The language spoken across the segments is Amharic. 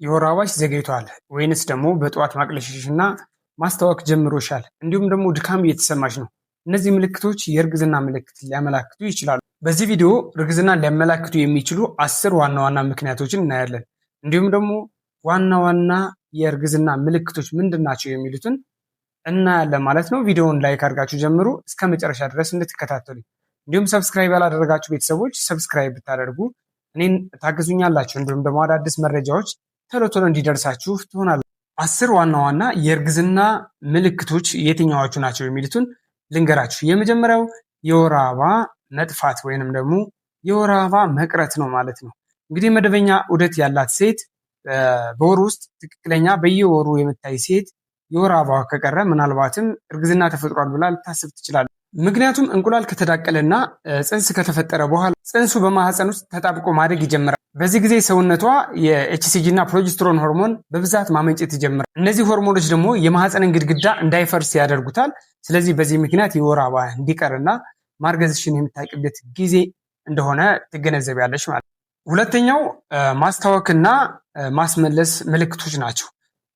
የወር አበባሽ ዘግይቷል ወይንስ ደግሞ በጠዋት ማቅለሽለሽና ማስታወክ ጀምሮሻል፣ እንዲሁም ደግሞ ድካም እየተሰማሽ ነው። እነዚህ ምልክቶች የእርግዝና ምልክት ሊያመላክቱ ይችላሉ። በዚህ ቪዲዮ እርግዝናን ሊያመላክቱ የሚችሉ 10 ዋና ዋና ምክንያቶችን እናያለን። እንዲሁም ደግሞ ዋና ዋና የእርግዝና ምልክቶች ምንድን ናቸው የሚሉትን እናያለን ማለት ነው። ቪዲዮውን like አድርጋችሁ ጀምሩ እስከ መጨረሻ ድረስ እንድትከታተሉ። እንዲሁም subscribe ያላደረጋችሁ ቤተሰቦች subscribe ብታደርጉ እኔን ታግዙኛላችሁ። እንዲሁም ደግሞ አዳዲስ መረጃዎች ቶሎ ቶሎ እንዲደርሳችሁ ትሆናል። 10 ዋና ዋና የእርግዝና ምልክቶች የትኛዎቹ ናቸው የሚሉትን ልንገራችሁ። የመጀመሪያው የወር አበባ መጥፋት ወይንም ደግሞ የወር አበባ መቅረት ነው ማለት ነው። እንግዲህ መደበኛ ዑደት ያላት ሴት፣ በወር ውስጥ ትክክለኛ በየወሩ የምታይ ሴት የወር አበባ ከቀረ ምናልባትም እርግዝና ተፈጥሯል ብላ ልታስብ ትችላለች። ምክንያቱም እንቁላል ከተዳቀለና ጽንስ ከተፈጠረ በኋላ ጽንሱ በማህፀን ውስጥ ተጣብቆ ማደግ ይጀምራል። በዚህ ጊዜ ሰውነቷ የ HCG እና progesterone ሆርሞን በብዛት ማመንጨት ይጀምራል። እነዚህ ሆርሞኖች ደግሞ የማህፀንን ግድግዳ እንዳይፈርስ ያደርጉታል። ስለዚህ በዚህ ምክንያት የወር አበባ እንዲቀርና ማርገዝሽን የምታውቂበት ጊዜ እንደሆነ ትገነዘቢያለሽ ማለት ነው። ሁለተኛው ማስታወክና ማስመለስ ምልክቶች ናቸው።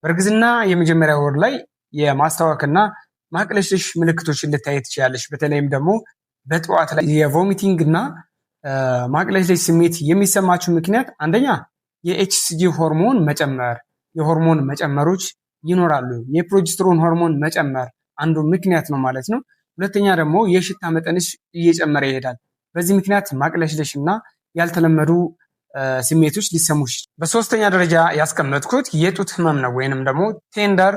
በእርግዝና የመጀመሪያ ወር ላይ የማስታወክና ማቅለሽለሽ ምልክቶችን ልታይ ትችላለች። በተለይም ደግሞ በጠዋት ላይ የ vomiting እና ማቅለሽለሽ ስሜት የሚሰማችሁ ምክንያት አንደኛ የ HCG ሆርሞን መጨመር፣ የሆርሞን መጨመሮች ይኖራሉ። የ progesterone ሆርሞን መጨመር አንዱ ምክንያት ነው ማለት ነው። ሁለተኛ ደግሞ የሽታ መጠንሽ እየጨመረ ይሄዳል። በዚህ ምክንያት ማቅለሽለሽ እና ያልተለመዱ ስሜቶች ሊሰሙሽ። በሶስተኛ ደረጃ ያስቀመጥኩት የጡት ህመም ነው ወይንም ደግሞ tender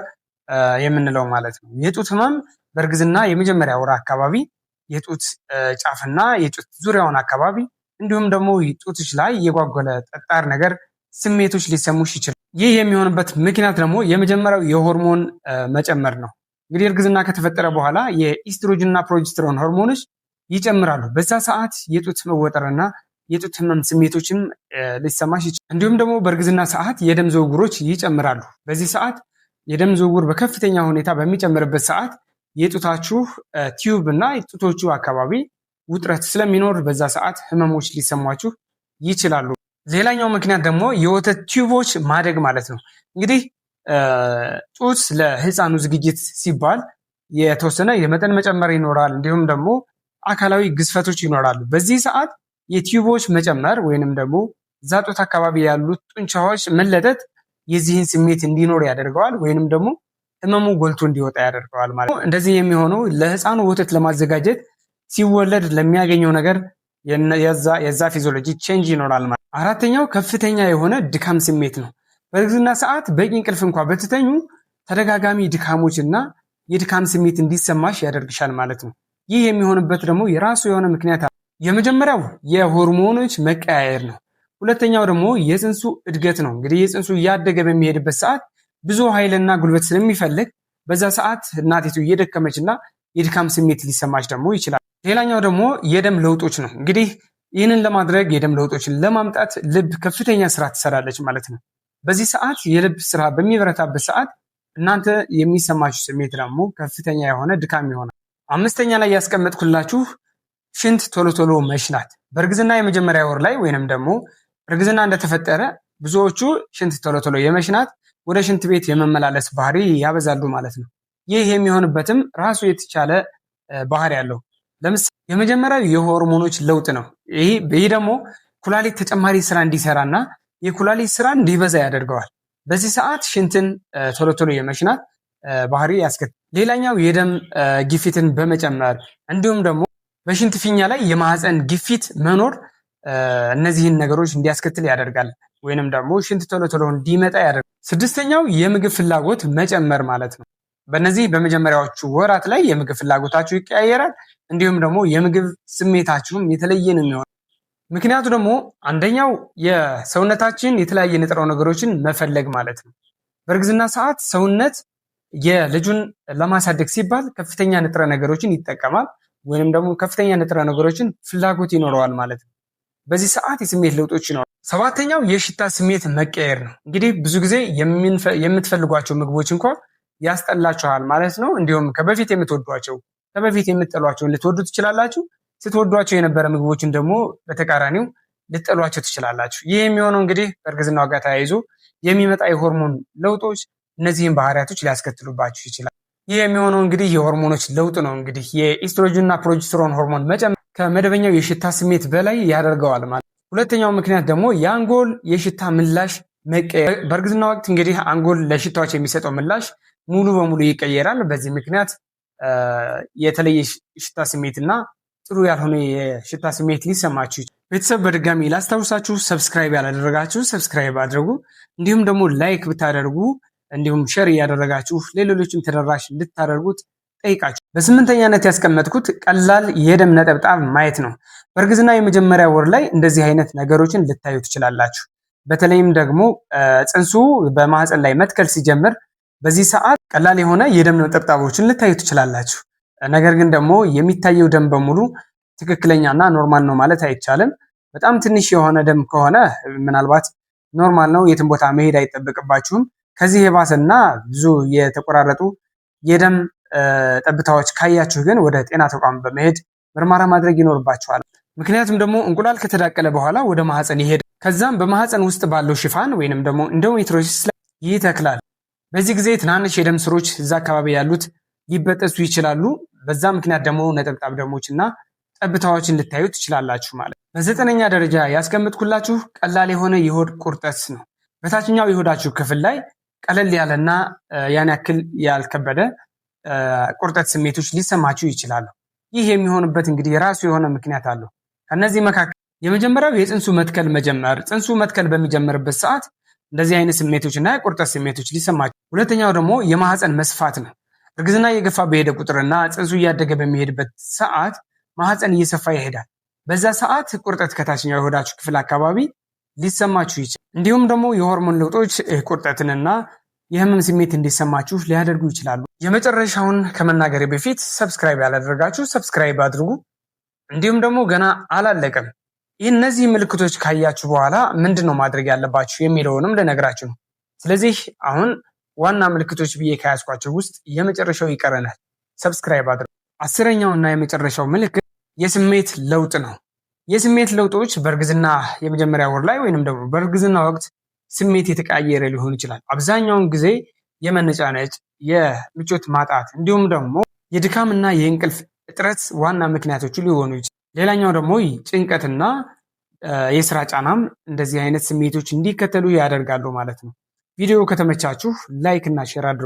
የምንለው ማለት ነው። የጡት ህመም በእርግዝና የመጀመሪያ ወር አካባቢ የጡት ጫፍና የጡት ዙሪያውን አካባቢ እንዲሁም ደግሞ ጡትሽ ላይ የጓጎለ ጠጣር ነገር ስሜቶች ሊሰሙሽ ይችላል። ይህ የሚሆንበት ምክንያት ደግሞ የመጀመሪያው የሆርሞን መጨመር ነው። እንግዲህ እርግዝና ከተፈጠረ በኋላ የኢስትሮጅን እና progesterone ሆርሞኖች ይጨምራሉ። በዛ ሰዓት የጡት መወጠርና የጡት ህመም ስሜቶችም ሊሰማሽ ይችላል። እንዲሁም ደግሞ በእርግዝና ሰዓት የደም ዝውውሮች ይጨምራሉ። በዚህ ሰዓት የደም ዝውውር በከፍተኛ ሁኔታ በሚጨምርበት ሰዓት የጡታችሁ tube እና ጡቶቹ አካባቢ ውጥረት ስለሚኖር በዛ ሰዓት ህመሞች ሊሰሟችሁ ይችላሉ። ሌላኛው ምክንያት ደግሞ የወተት tube ኦች ማደግ ማለት ነው። እንግዲህ ጡት ለህፃኑ ዝግጅት ሲባል የተወሰነ የመጠን መጨመር ይኖራል። እንዲሁም ደግሞ አካላዊ ግዝፈቶች ይኖራሉ። በዚህ ሰዓት የ tube ኦች መጨመር ወይንም ደግሞ እዛ ጡት አካባቢ ያሉት ጡንቻዎች መለጠጥ የዚህን ስሜት እንዲኖር ያደርገዋል ወይንም ደግሞ ህመሙ ጎልቶ እንዲወጣ ያደርገዋል ማለት ነው። እንደዚህ የሚሆነው ለህፃኑ ወተት ለማዘጋጀት ሲወለድ ለሚያገኘው ነገር የዛ physiology change ይኖራል ማለት። አራተኛው ከፍተኛ የሆነ ድካም ስሜት ነው። በእርግዝና ሰዓት በቂ እንቅልፍ እንኳ በትተኙ ተደጋጋሚ ድካሞች እና የድካም ስሜት እንዲሰማሽ ያደርግሻል ማለት ነው። ይህ የሚሆንበት ደግሞ የራሱ የሆነ ምክንያት አለ። የመጀመሪያው የሆርሞኖች መቀያየር ነው። ሁለተኛው ደግሞ የፅንሱ እድገት ነው። እንግዲህ የፅንሱ እያደገ በሚሄድበት ሰዓት ብዙ ኃይልና ጉልበት ስለሚፈልግ በዛ ሰዓት እናቲቱ እየደከመች እና የድካም ስሜት ሊሰማች ደግሞ ይችላል። ሌላኛው ደግሞ የደም ለውጦች ነው። እንግዲህ ይህንን ለማድረግ የደም ለውጦችን ለማምጣት ልብ ከፍተኛ ስራ ትሰራለች ማለት ነው። በዚህ ሰዓት የልብ ስራ በሚበረታበት ሰዓት እናንተ የሚሰማችሁ ስሜት ደግሞ ከፍተኛ የሆነ ድካም ይሆናል። አምስተኛ ላይ ያስቀመጥኩላችሁ ሽንት ቶሎ ቶሎ መሽናት። በእርግዝና የመጀመሪያ ወር ላይ ወይንም ደግሞ እርግዝና እንደተፈጠረ ብዙዎቹ ሽንት ቶሎ ቶሎ የመሽናት፣ ወደ ሽንት ቤት የመመላለስ ባህሪ ያበዛሉ ማለት ነው። ይህ የሚሆንበትም ራሱ የተቻለ ባህሪ አለው። ለምሳሌ የመጀመሪያው የሆርሞኖች ለውጥ ነው። ይህ ደግሞ ኩላሊት ተጨማሪ ስራ እንዲሰራና የኩላሊት ስራ እንዲበዛ ያደርገዋል። በዚህ ሰዓት ሽንትን ቶሎ ቶሎ የመሽናት ባህሪ ያስከትላል። ሌላኛው የደም ግፊትን በመጨመር እንዲሁም ደግሞ በሽንት ፊኛ ላይ የማህፀን ግፊት መኖር እነዚህን ነገሮች እንዲያስከትል ያደርጋል። ወይንም ደግሞ ሽንት ቶሎ ቶሎ እንዲመጣ ያደርጋል። ስድስተኛው የምግብ ፍላጎት መጨመር ማለት ነው። በእነዚህ በመጀመሪያዎቹ ወራት ላይ የምግብ ፍላጎታችሁ ይቀያየራል። እንዲሁም ደግሞ የምግብ ስሜታችሁም የተለየ ነው የሚሆነው። ምክንያቱ ደግሞ አንደኛው የሰውነታችን የተለያየ ንጥረ ነገሮችን መፈለግ ማለት ነው። በእርግዝና ሰዓት ሰውነት የልጁን ለማሳደግ ሲባል ከፍተኛ ንጥረ ነገሮችን ይጠቀማል ወይንም ደግሞ ከፍተኛ ንጥረ ነገሮችን ፍላጎት ይኖረዋል ማለት ነው። በዚህ ሰዓት የስሜት ለውጦች ይኖራል። ሰባተኛው የሽታ ስሜት መቀየር ነው። እንግዲህ ብዙ ጊዜ የምትፈልጓቸው ምግቦች እንኳ ያስጠላችኋል ማለት ነው። እንዲሁም ከበፊት የምትወዷቸው ከበፊት የምትጠሏቸውን ልትወዱ ትችላላችሁ። ስትወዷቸው የነበረ ምግቦችን ደግሞ በተቃራኒው ልትጠሏቸው ትችላላችሁ። ይህ የሚሆነው እንግዲህ ከእርግዝናው ጋር ተያይዞ የሚመጣ የሆርሞን ለውጦች እነዚህን ባህሪያቶች ሊያስከትሉባችሁ ይችላል። ይህ የሚሆነው እንግዲህ የሆርሞኖች ለውጥ ነው። እንግዲህ የኢስትሮጅን እና progesterone ሆርሞን መጨመር ከመደበኛው የሽታ ስሜት በላይ ያደርገዋል ማለት። ሁለተኛው ምክንያት ደግሞ የአንጎል የሽታ ምላሽ መቀየር። በእርግዝና ወቅት እንግዲህ አንጎል ለሽታዎች የሚሰጠው ምላሽ ሙሉ በሙሉ ይቀየራል። በዚህ ምክንያት የተለየ ሽታ ስሜትና ጥሩ ያልሆነ የሽታ ስሜት ሊሰማችሁ ይችላል። ቤተሰብ በድጋሚ ላስታውሳችሁ፣ subscribe ያላደረጋችሁ subscribe አድርጉ። እንዲሁም ደግሞ like ብታደርጉ እንዲሁም share እያደረጋችሁ ለሌሎችም ተደራሽ እንድታደርጉት ጠይቃችሁ። በስምንተኛነት ያስቀመጥኩት ቀላል የደም ነጠብጣብ ማየት ነው። በእርግዝና የመጀመሪያ ወር ላይ እንደዚህ አይነት ነገሮችን ልታዩ ትችላላችሁ። በተለይም ደግሞ ጽንሱ በማህፀን ላይ መትከል ሲጀምር በዚህ ሰዓት ቀላል የሆነ የደም ነጠብጣቦችን ልታዩ ትችላላችሁ። ነገር ግን ደግሞ የሚታየው ደም በሙሉ ትክክለኛና normal ነው ማለት አይቻልም። በጣም ትንሽ የሆነ ደም ከሆነ ምናልባት normal ነው፣ የትም ቦታ መሄድ አይጠበቅባችሁም። ከዚህ የባሰና ብዙ የተቆራረጡ የደም ጠብታዎች ካያችሁ ግን ወደ ጤና ተቋም በመሄድ ምርመራ ማድረግ ይኖርባችኋል። ምክንያቱም ደግሞ እንቁላል ከተዳቀለ በኋላ ወደ ማህፀን ይሄዳል። ከዛም በማህፀን ውስጥ ባለው ሽፋን ወይንም ደግሞ endometriosis ላይ ይተክላል። በዚህ ጊዜ ትናንሽ የደም ስሮች እዛ አካባቢ ያሉት ሊበጠሱ ይችላሉ። በዛ ምክንያት ደግሞ ነጠብጣብ ደሞች እና ጠብታዎችን ልታዩ ትችላላችሁ ማለት ነው። በዘጠነኛ ደረጃ ያስቀምጥኩላችሁ ቀላል የሆነ የሆድ ቁርጠት ነው። በታችኛው የሆዳችሁ ክፍል ላይ ቀለል ያለና ያን ያክል ያልከበደ ቁርጠት ስሜቶች ሊሰማችሁ ይችላሉ። ይህ የሚሆንበት እንግዲህ የራሱ የሆነ ምክንያት አለው። ከነዚህ መካከል የመጀመሪያው የፅንሱ መትከል መጀመር፣ ፅንሱ መትከል በሚጀምርበት ሰዓት እንደዚህ አይነት ስሜቶች እና የቁርጠት ስሜቶች ሊሰማችሁ፣ ሁለተኛው ደግሞ የማህፀን መስፋት ነው። እርግዝና እየገፋ በሄደ ቁጥርና ፅንሱ እያደገ በሚሄድበት ሰዓት ማህፀን እየሰፋ ይሄዳል። በዛ ሰዓት ቁርጠት ከታችኛው የሆዳችሁ ክፍል አካባቢ ሊሰማችሁ ይችላል። እንዲሁም ደግሞ የሆርሞን ለውጦች ቁርጠትንና የህመም ስሜት እንዲሰማችሁ ሊያደርጉ ይችላሉ። የመጨረሻውን ከመናገሬ በፊት subscribe ያላደረጋችሁ subscribe አድርጉ። እንዲሁም ደግሞ ገና አላለቀም። ይህ እነዚህ ምልክቶች ካያችሁ በኋላ ምንድን ነው ማድረግ ያለባችሁ የሚለውንም ልነግራችሁ ነው። ስለዚህ አሁን ዋና ምልክቶች ብዬ ከያዝኳቸው ውስጥ የመጨረሻው ይቀረናል። subscribe አድርጉ። አስረኛውና የመጨረሻው ምልክት የስሜት ለውጥ ነው። የስሜት ለውጦች በእርግዝና የመጀመሪያ ወር ላይ ወይንም ደግሞ በእርግዝና ወቅት ስሜት የተቀያየረ ሊሆን ይችላል። አብዛኛውን ጊዜ የመነጫነጭ፣ የምቾት ማጣት እንዲሁም ደግሞ የድካምና የእንቅልፍ እጥረት ዋና ምክንያቶቹ ሊሆኑ ይችላል። ሌላኛው ደግሞ ጭንቀትና የስራ ጫናም እንደዚህ አይነት ስሜቶች እንዲከተሉ ያደርጋሉ ማለት ነው። ቪዲዮ ከተመቻችሁ like እና share አድርጉ።